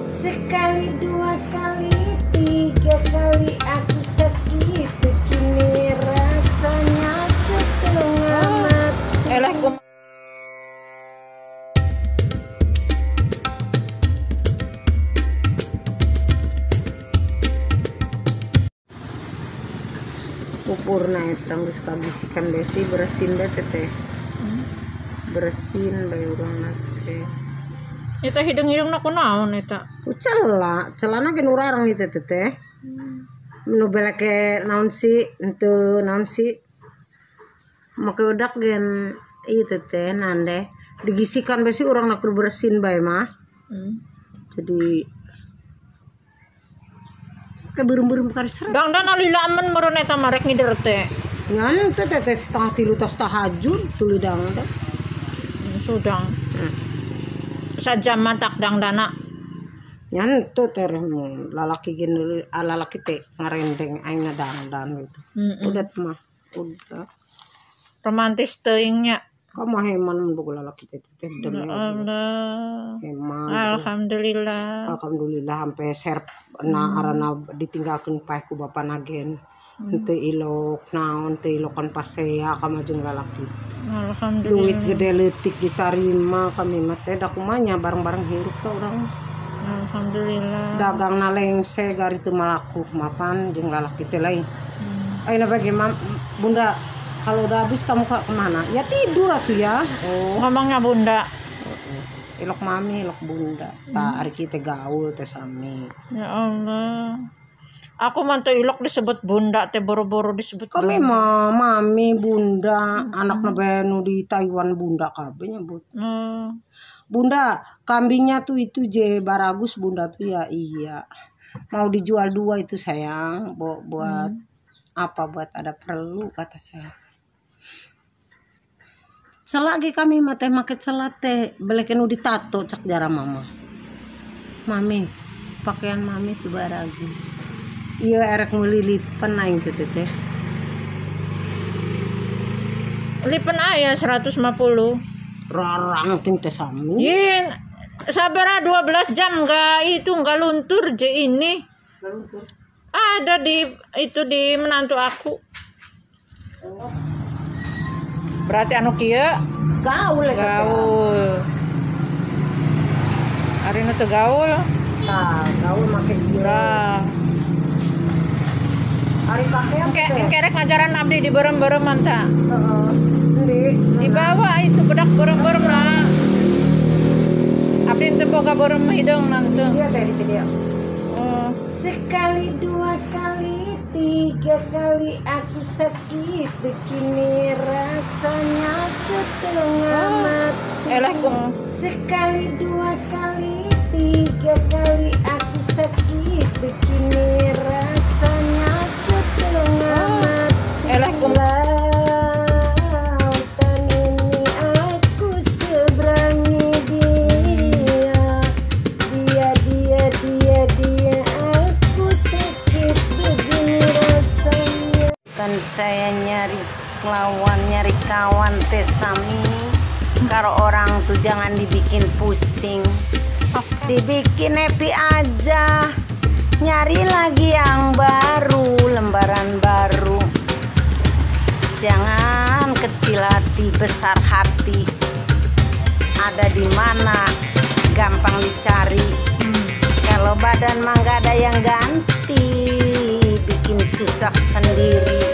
Sekali, dua kali, tiga kali aku sakit begini rasanya setengah mati. Elah, pupurna eta geus kagisikan besi bersin bae teteh. Bersin bae urang teh. Eta hidung-hidungna kunaon eta? Ku celana, celana ge nu rarang ieu teh teteh. Nu beleke naon sih, henteu naon sih. Make udak gen ieu teteh nande digisikan besi urang na keur bersin bae mah. Jadi ke beureum-beureum kari seret. Dangdan alila aman meureun eta mah rek ngider teh. Ngan teh teteh 2:30 tos tahajud tuluy dangdan. Sudang. Sajam matak dangdana. Ngan teh teh lalaki gen lalaki teh ngarendeng aing dangdan gitu. Udah mah, udah. Romantis teuing nya. Kamu heman mun boga lalaki teh teh demi Allah. Heman. Alhamdulillah. Alhamdulillah sampai serp na arana ditinggalkeun paeh ku bapana gen. Henteu ilok naon teu ilokan pasea ka majeng lalaki. Alhamdulillah. Duit gede leutik ditarima kami mah teh da kumaha nya bareng-bareng hirup ka urang. Alhamdulillah. Dagangna lengse gari teu malaku mapan jeung lalaki teh lain. Ayeuna bage Bunda kalau udah habis kamu kemana? Ya tidur atuh ya. Oh. Ngomongnya Bunda. Ilok mami, ilok Bunda. Ta ari kieu teh gaul teh sami. Ya Allah. Aku mah teu ilok disebut Bunda teh boro-boro disebut. Kami mah mami, Bunda, anakna bae nu di Taiwan Bunda kabeh nyebut. Bunda, kambingnya tuh itu je baragus Bunda tuh ya iya. Mau dijual dua itu sayang, buat apa buat ada perlu kata saya. Selagi kami mah teh make celah teh beleken nu ditato cak jara mama. Mami, pakaian mami tuh baragus. Iya erek meuli lipen aing teh teh. Lipen aya 150. Rarang ting teh sami. Yin, sabar 12 jam enggak itu enggak luntur je ini. Luntur. Ada di itu di menantu aku. Berarti anu kieu gaul eta. Gaul. Ari nu teu gaul. Tah, gaul make ieu. Tah. Ari pakaian teh. Engke rek ngajaran abdi di beureum-beureum tah. Heeh. Endi? Dibawa itu bedak beureum-beureum lah. Abdi teu boga beureum hideung nanti. Iya teh di video. Sekali, dua kali, tiga kali aku sakit begini rasanya setengah mati. Sekali, dua kali, tiga kali aku sakit begini rasanya setengah mati. Lautan ini aku seberangi dia, dia, dia, dia, dia. Sakit begini rasanya. Kan saya nyari lawan, nyari kawan teh sami. Kalau orang tuh jangan dibikin pusing, dibikin happy aja. Nyari lagi yang baru, lembaran baru. Jangan kecil hati, besar hati. Ada di mana gampang dicari. Kalau badan mah gak ada yang ganti, bikin susah sendiri.